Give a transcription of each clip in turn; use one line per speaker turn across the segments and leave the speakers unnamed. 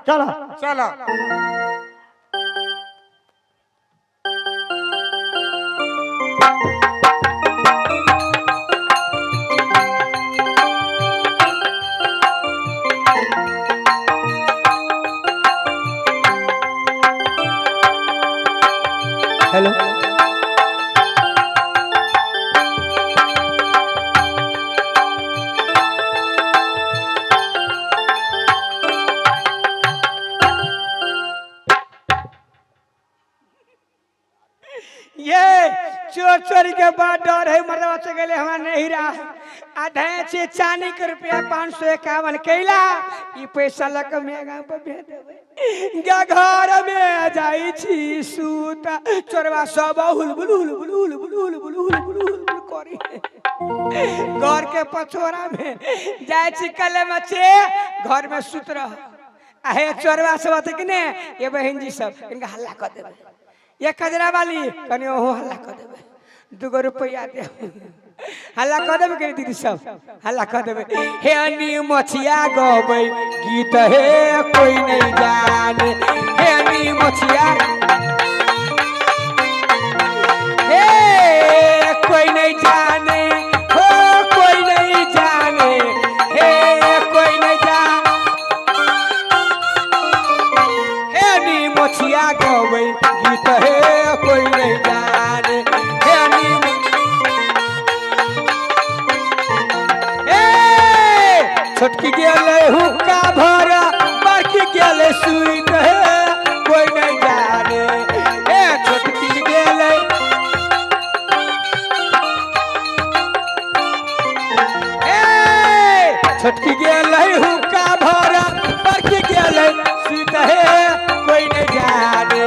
चलो
चलो।
हेलो
ये चोर चोरी के बाद डर है मर्दवा से गेले हमार नहीं रहा आधे छे चांदी के रुपया 551 कैला ई पैसा लक में गांव पर भेज देबे गा घर में जाई छी सूत चोरवा सब हुलबुल हुलबुल हुलबुल हुलबुल हुलबुल हुलबुल करी घर के पछोरा में जाई छी कले मचे घर में सुत रह आहे चोरवा सब अथे कि ने ये बहन जी सब इनका हल्ला कर देबे ये कजरा वाली कनी ओहो हल्ला कर देबे 2 रुपया दे हल्ला कर देबे के दीदी सब हल्ला कर देबे। हे नी मछिया गबै गीत हे कोई नहीं जाने हे नी मछिया हे कोई नहीं जाने हो कोई नहीं जाने हे कोई नहीं जाने हे नी मछिया गबै गीत हे कोई नहीं जाने हे नी छोटकी गेले हुक्का भरा बड़की गेले सुइत हे कोई नहीं जाने हे छोटकी गेले हे छोटकी गेले हुक्का भरा बड़की गेले सुइत हे कोई नहीं जाने।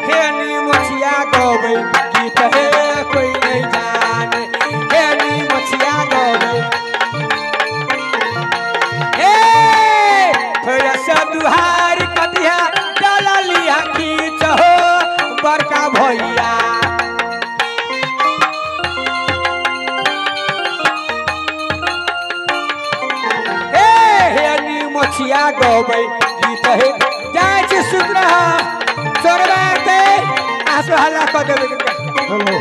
हे नी मछिया गबै गीत हे कोई नहीं जाने हे नी मछिया गबै हे फिर से दुहार कटिया डाला लिया खींच हो बड़का भैया हे हे नी मछिया गबै गीत हे जाइ छी सुत रह चोरबा एतै आसो हल्ला कऽ देबै।
हेलो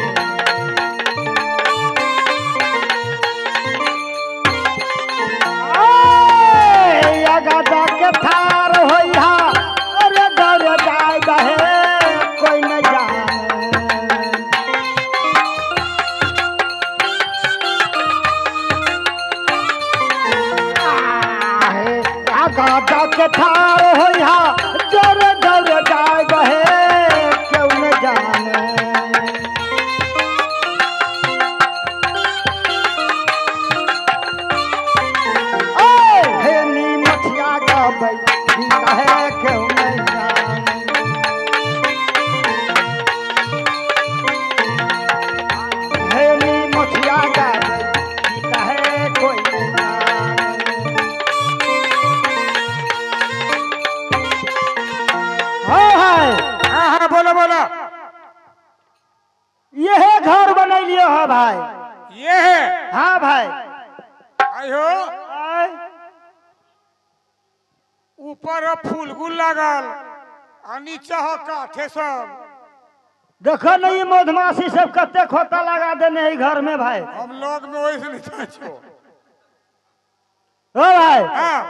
अगादा के थार होइहा अरे दर जाय बहे कोई न जाने आहे अगादा के थार होइहा दर दर जाय बहे क्यों न जाने। हे नी मछिया गबै गीत है क्यों नहीं जाने हे नी मछिया गबै गीत है कोई नहीं जाने। हाँ भाई
हाँ हाँ बोलो बोलो।
यह घर बनैलियो है भाई।
ये है?
हाँ भाई।
आयो ऊपर फूल गुल लागल आ नीचा हो काठे सब।
देखो नहीं मधुमाछी सब कते खोता लगा देने है घर में भाई।
हम लोग में वैसे नहीं चाहते।
ओ भाई।
हाँ।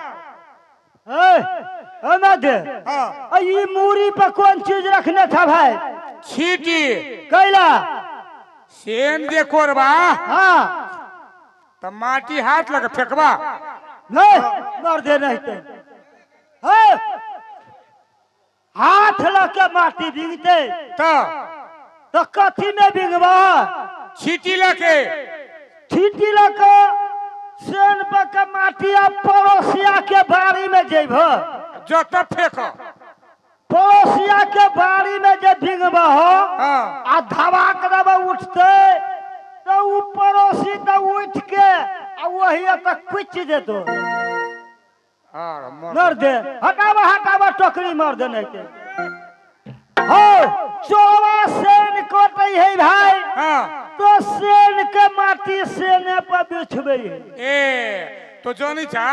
ए मध्य।
हाँ।
ये मूरी पर कौन चीज रखने था भाई?
छीटी।
कैला?
सेन दे कोरबा।
हाँ।
तो माटी हाथ लगा फेंकबा।
नहीं मर दे नहीं ते। हाथ लग के माटी भीगते तो कथी में भीगबा?
छीटी लके।
छीटी लके सेन पर के माटी आ पड़ोसिया के बाड़ी में जेब
जत फेंक।
पड़ोसिया के बाड़ी में जे भीगबा हो आ धबाक दबा उठते तो उ पड़ोसी तो उठ के आ वही तक कुछ देतो। मर दे हटावा हटावा टोकरी मार दे नहीं के। हो चोवा सेन कोटई है भाई।
हाँ।
तो सेन के माटी बाती सेने पर बिछबै है।
ए तो जानी चा।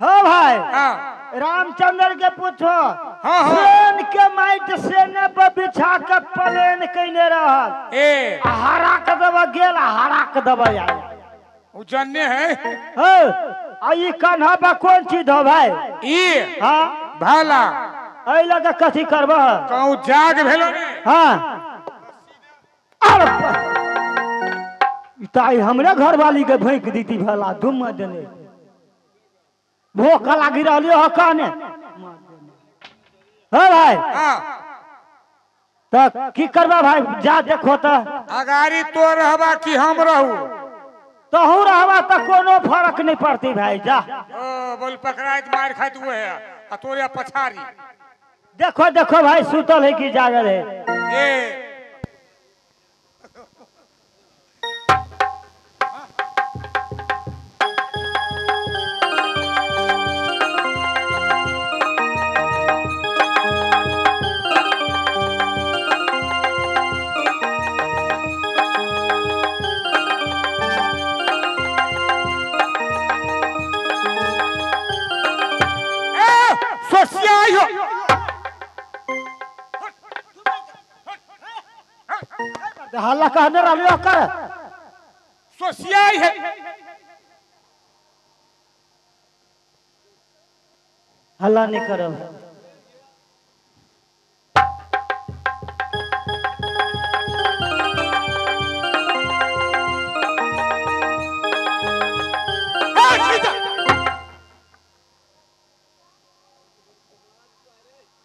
हाँ भाई।
हाँ।
रामचंद्र के पूछो।
हाँ हाँ।
सेन के माइट सेने पर बिछा के प्लेन कइने रहल।
ए
हरा के दबा गेल, हरा के दबा आयल।
उ जन्ने है।
हाँ, आ ई कान्हा पर कौन चीज हो भाई?
ई
हाँ
भाला।
एहि लऽ के कथी करबह?
कहूँ जाग भेलो ने।
हाँ ताई हमरे घरवाली के भैंक दीती भला धुम देने भूख लागी रहली हो कहने। हाँ भाई।
हाँ
तो की करबा भाई? जा देखो तो
अगारी तो रहबा कि हम रहू?
तहू रहबा तो कोनो फर्क नहीं पड़ती भाई। जा
ओ बोल पकड़ाइत मार खाइत हुए है आ तोरे पछाड़ी।
देखो देखो भाई सुतल है कि जागल है।
ए
हल्ला कहने रहलियो कर
सोसियाई है।
हल्ला नहीं करब।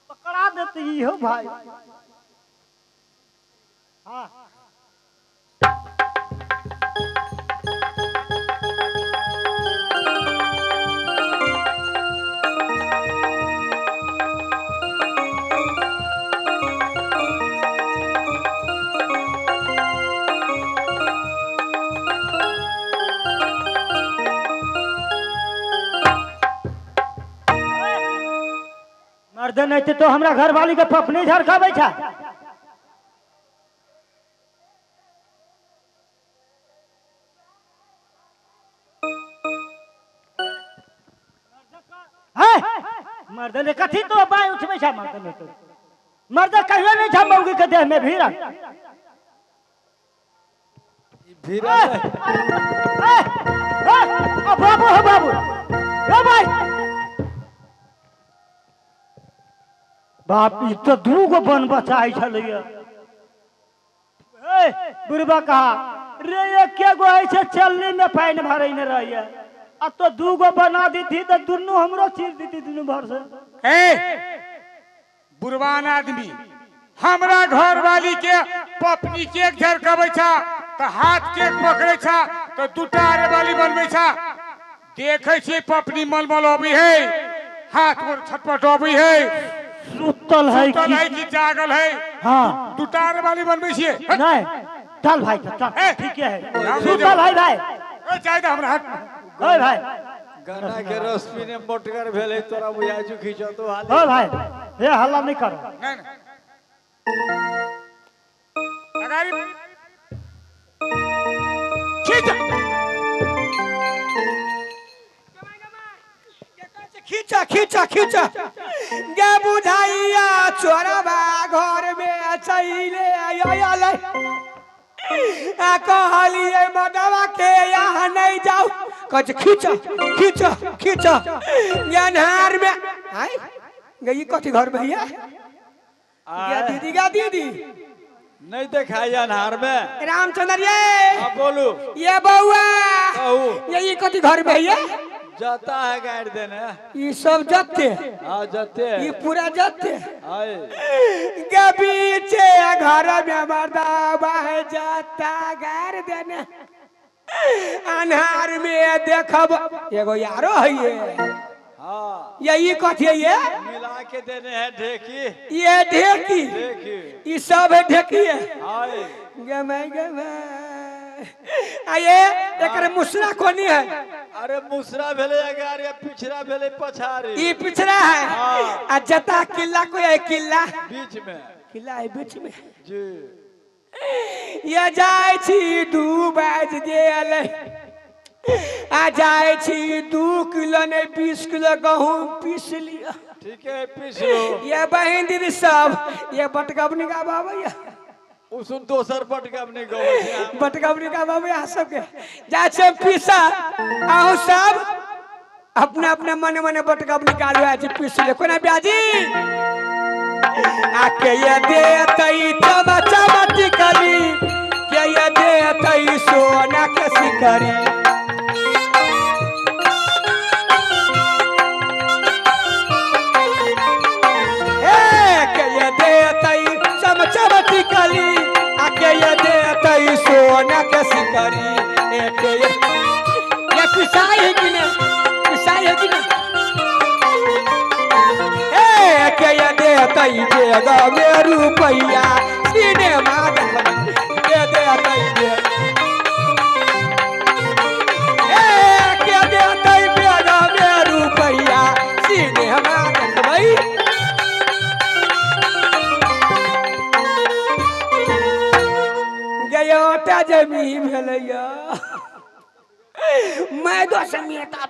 पकड़ा देती हो भाई। हाँ मर्द नहीं तो हमरा घरवाली के पपनी झरकाबै छा। मर्द ने कथी तो बाय उठबै छा। मर्द ने तो मर्द कहियो नहीं छा मौगी के देह में भीड़ा
भीड़ा।
बाबू हो बाबू ओ भाई बाप ई तो दू गो बन बचाई छलैया। ए बुढ़बा कहा रे एके गो है छै चलनी में पानि भरैने रहैया आ तो दू गो बना दीथी तो दुनू हमरो चीर दीथी दुनू भर से।
ए बुढ़वान आदमी हमरा घरवाली के पपनी के झरकबै छा तो हाथ के पकड़ै छा तो दूटा आरे वाली बनबै छा। देखै छी पपनी मलमल अबै है, हाथ गोर छटपट अबै है।
सुतल है
कि जागल है?
हाँ
दूटा आरे वाली बनबै छियै।
नहीं चल भाई चल ठीक है सुतल है भाई।
ए जाय दे हमरा हाथ।
ओए भाई
गन्ना के रस पीने मोटगर भेलै तोरा बुझाइ छौ खींचतो हाल।
ओ भाई हे हल्ला नहीं करो।
नहीं नहीं अगारी खींच
खींचा खींचा खींचा गे बुझाइया चोरबा घर में चले आयल कहलिए मदवा के यहाँ नहीं जाओ। कह खींचा खींचा खींचा अन्हार में आय गई कथी घर में है गया दीदी गा दीदी
नहीं देखाई अन्हार में।
रामचंद्र ये
बोलू
ये बउआ ये कथी घर में है?
जाता है गाड़ देने
ये सब जाते।
हाँ जाते
ये पूरा जाते के पीछे घर में मर्दावा है जाता गाड़ देने अन्हार में देखब एगो यारो है ये।
हाँ
ये कथी है? ये
मिला के देने है ढेकी।
ये ढेकी ये सब है ढेकी है। गमे गमे आये एकर मुसरा कोनी है?
अरे मुसरा भेले अगाड़ी पिछड़ा भेले पछाड़ी।
ई पिछड़ा है। आ जता किला को है किला
बीच में
किला है बीच में
जी।
ये जाइ छी 2 बाजि गेल आ जाइ छी 2 किलो नहि 20 किलो गहूम पीस लिअ।
ठीक है पीस लो।
ये बहिन दीदी सब ये बटगबनी गाबऽ आबैया?
ओ सुन दोसर बटगबनी गबै छै।
बटगबनी गाबऽ आबैया अहाँ सबके? जाइ छी पीसा, अहूँ सब अपना अपना मने मने बटगबनी गाबि जाइ छी पीस ले। कोना ब्याजी आ के ये देतै चमा चमा टिकली, के ये देतै सोना के सिकरी। ए के ये देतै चमा चमा टिकली, आ के ये देतै सोना के सिकरी। ए के ये ये पिसाई है कि नहीं? पिसाई है कि नहीं? ए के ये देतै बेग में रुपैया सिनेमा देखबै, के देतै बेग, ए के देतै बेग में रुपैया सिनेमा देखबै। गयोटा जमीन भेलैया मैदो से मेटा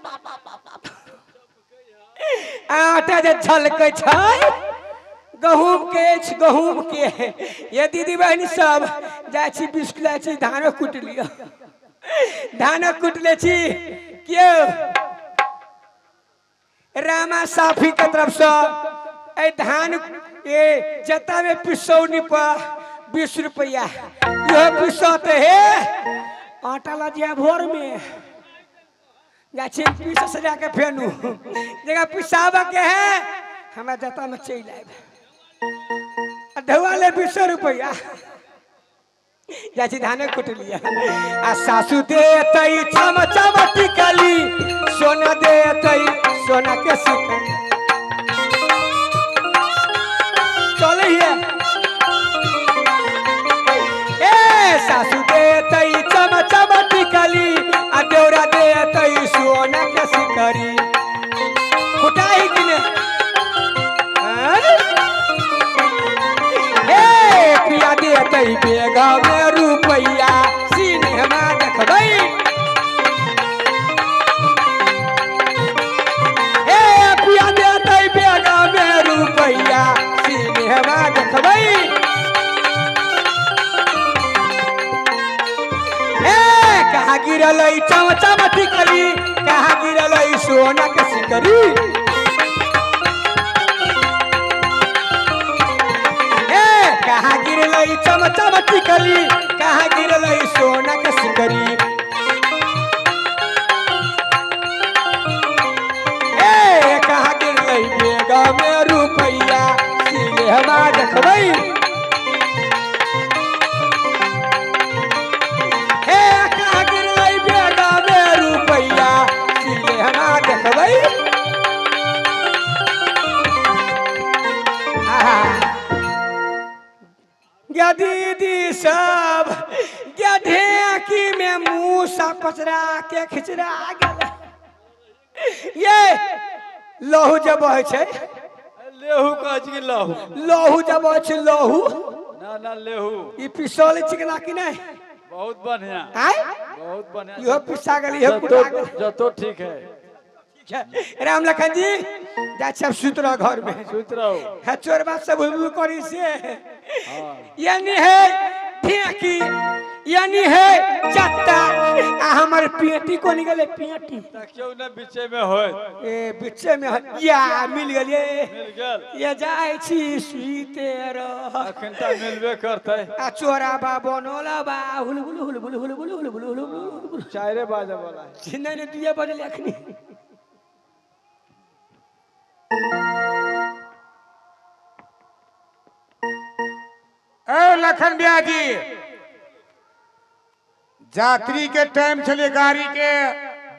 आटा जे झलकै छै गहूम के अछि, गहूम के। ये दीदी बहिनी सब जाइ छी 20 किलो छी धानो कुटि लिअ, धानो कुटि लै छी। केओ रामा साफी के तरफ से एहि धान ए जत्ता में पिसौनी पर 20 रुपया इहो पिसौते हे आटा ला दिया भोर में जाइ छी पीस सजा के फेनू जगह पिसाबऽ के है हमरा जत्ता में चलि आयब। आ ढौआ ले 20 रुपया जाइ छी धाने कुटि लिअ। आ सासु देतै चम चम टिकली, सोना देतै सोना के सिकरी। चलै ए सासु देतै चम चम टिकली, आ देउरा देतै सोना के सिकरी। कुटाई कि ने? हे पिया देतै बेग में रुपैया सिनेमा देखबै। हे पिया देतै बेग में रुपैया सिनेमा देखबै। हे कहाँ गिरलै चम चम टिकली, कहाँ गिरलै सोना के सिकरी। हे कहाँ गिरलै चम चम टिकली, कहाँ गिरलै सोना के सिकरी। हे कहाँ गिरलै बेग में रुपैया सिनेमा देखबै। हे कहाँ गिरलै बेग में रुपैया सिनेमा देखबै। गे दीदी सब गे ढेकी में मूसा पचरा के खिचरा गेल। ये लहू जब बहै छै,
लेहू कहै छै कि लहू?
लहू जब बहै छै लहू।
ना ना लेहू।
ई पिसल चिकना कि नहि?
बहुत बढ़िया,
आय
बहुत बढ़िया।
इहो पिसा गेल, इहो कुटा गेल।
जतो ठीक है।
ठीक है राम लखन जी जाइ छी अब सुति रह घर में।
सुति रहू।
हाँ चोरबा सब हुबू करी से यानी है ढेकी, यानी है चत्ता। आ हमर पेटी कोनी गेलै? पेटी
देखियौ ने बीचे में होय।
ए बीचे में या मिल गेलै,
मिल गेल।
ये जाइ छी सुते रह।
अखन तऽ मिलबे करतै।
आ चोरा बा बनोला बा हुलबुल हुलबुल हुलबुल हुलबुल हुलबुल।
4 बाजे वाला है।
नहीं नहीं 2 बजले अखनी।
ए लखन भैया जी यात्री के टाइम छले गाड़ी के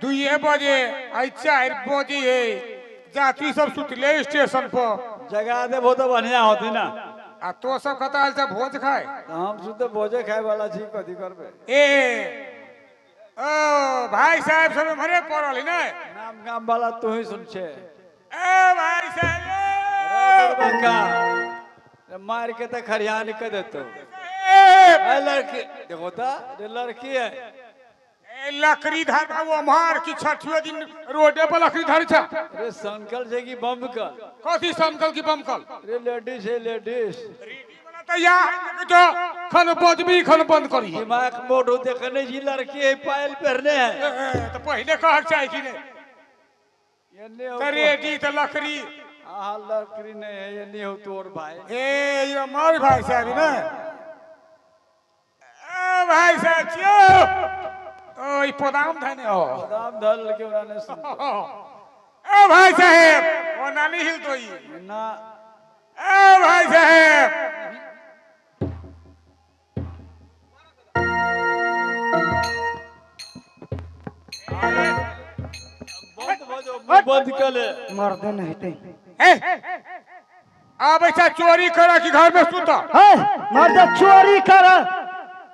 2 बजे, आई 4 बजे है। यात्री सब सुतले स्टेशन पर।
जगा देबो तो बढ़िया होती ना।
आ तो सब कता आयल छ भोज खाए?
हम सुते भोजे खाए वाला छी, कथी करबे?
ए ओ भाई साहब सब मरे पड़ल है ने।
नाम गाम वाला तू ही सुन छे।
ए भाई साहब
बका मार के त खरियान के देतो।
ए साहेब।
लड़की देखो ता लड़की है।
ए लकड़ी धर वो अमहार की छठियो दिन रोडे पर लकड़ी धर छ।
अरे संकल से की बम कल।
कथी संकल की बम कल?
अरे लेडीज है लेडीज।
रेडी वाला तो या है जो खन बजबी खन बंद करी।
दिमाग मोटो देखने जी लड़की है पायल पहनने है।
तो पहले कहक चाहे कि नहीं? तो रेडी तो लकड़ी।
हाँ लकड़ी नहीं है ये नहीं हो तोर भाई।
ए ये मार भाई साहब ना। ए भाई साहब चियो। ओ ई पदाम धने हो।
पदाम धल के ओरा सुन।
ए भाई साहब ओ नानी हिल तो ई
ना।
ए भाई साहब
बंद हो जो बंद कर ले।
मर्द नहीं ते।
अब ऐसा चोरी करा कि घर में सुता।
मर्द चोरी कर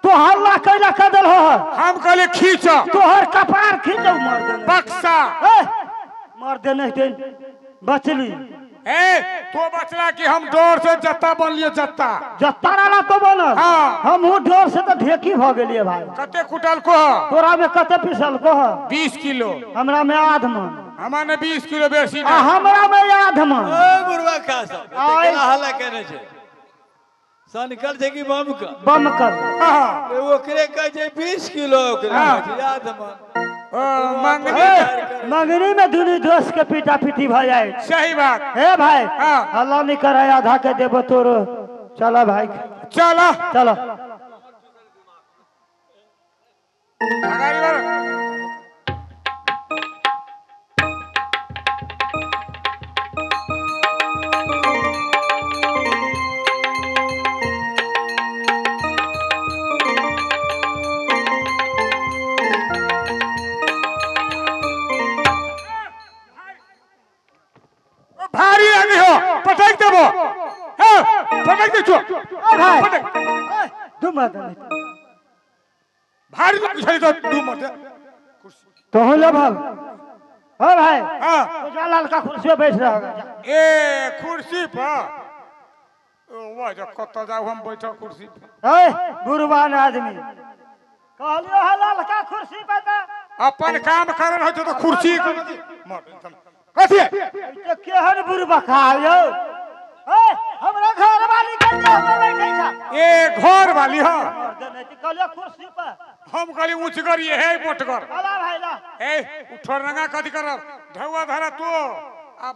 तो हल्ला कैला कदल हो।
हम कहले खींच
तोहर कपार खींचौ मर्द
बक्सा।
मर्द नहीं ते बचली।
ए तो बचला कि हम डर से जत्ता बन लिए जत्ता।
जत्ता वाला तो बनल।
हाँ।
हम हूँ डर से तो ढेकी भ गेलिए भाई।
कते कुटल को
तोरा में कते पिसल को
20 किलो।
हमरा में आध मन।
हमरा में 20 किलो बेसी।
आ हमरा में आध मन।
ए बुढ़वा का सब केना हल्ला केने छै? सनकल छै कि बम का?
बम कर।
हां
ओकरे कहै छै 20 किलो ओकरे कहै छै आध मन।
ओ मंगनी
मंगनी में दुनी दोस्त के पीटा पीटी भ जाए।
सही बात।
हे भाई हल्ला नहीं करे आधा के देबो तोरो। चला भाई
चला
चलो।
अगाड़ी बढ़। भारी आदमी हो पटक देबो। हां पटक दे छो।
भाई दू मत
भारी लग छै तो दू मत
तो हो ले भाव। हां भाई
हां
तो जा लाल का कुर्सी पे बैठ रहा।
ए कुर्सी पर ओ वाह जो कत जाऊ हम बैठो कुर्सी पर।
ए गुरबान आदमी कहलियो है लाल का कुर्सी पे त
अपन काम करन हो तो कुर्सी कथी
तो केहन बुरबा खायो। ए हमरा घर वाली के देह पे बैठै छ।
ए घर वाली हां
कहलियो कुर्सी पर।
हम कहली ऊंचगर ये है मोटगर।
अला भाई ला।
ए उठर रंगा कथी करब ढौआ धरा तो अब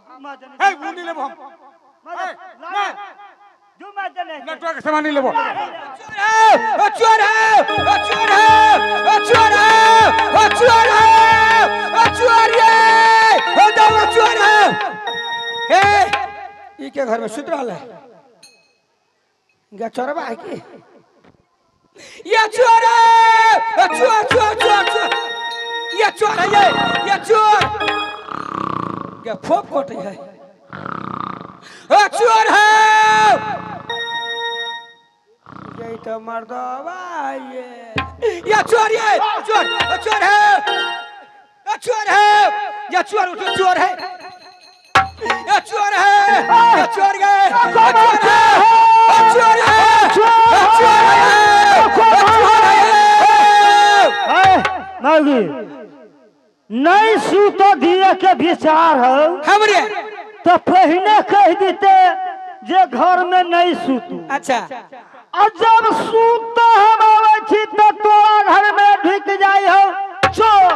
हे गुनी लेब हम। ना
दू मत नहीं
नटुआ के सामान नहीं लेबो।
चोर है चोर है चोर है चोर है चोर है चोर ये हो दावा चोर है। हे ई के घर में सुत रहल है गे चोरबा है की? ये चोर है चोर चोर चोर चोर ये चोर है ये चोर गे फोप कोटे है। ओ चोर है ये तो मर्दवा ये चोर ये चोर चोर है चोर है ये चोर उठो चोर है ये चोर है ये चोर गए चोर है चोर है चोर है
है मौगी नहीं सूतो दिए के विचार हो
हमरे
तो पहले कह देते जे घर में नहीं सूतू।
अच्छा
और जब सूत हम आवे छी तो तोरा घर में ढुक जाई हो चोर।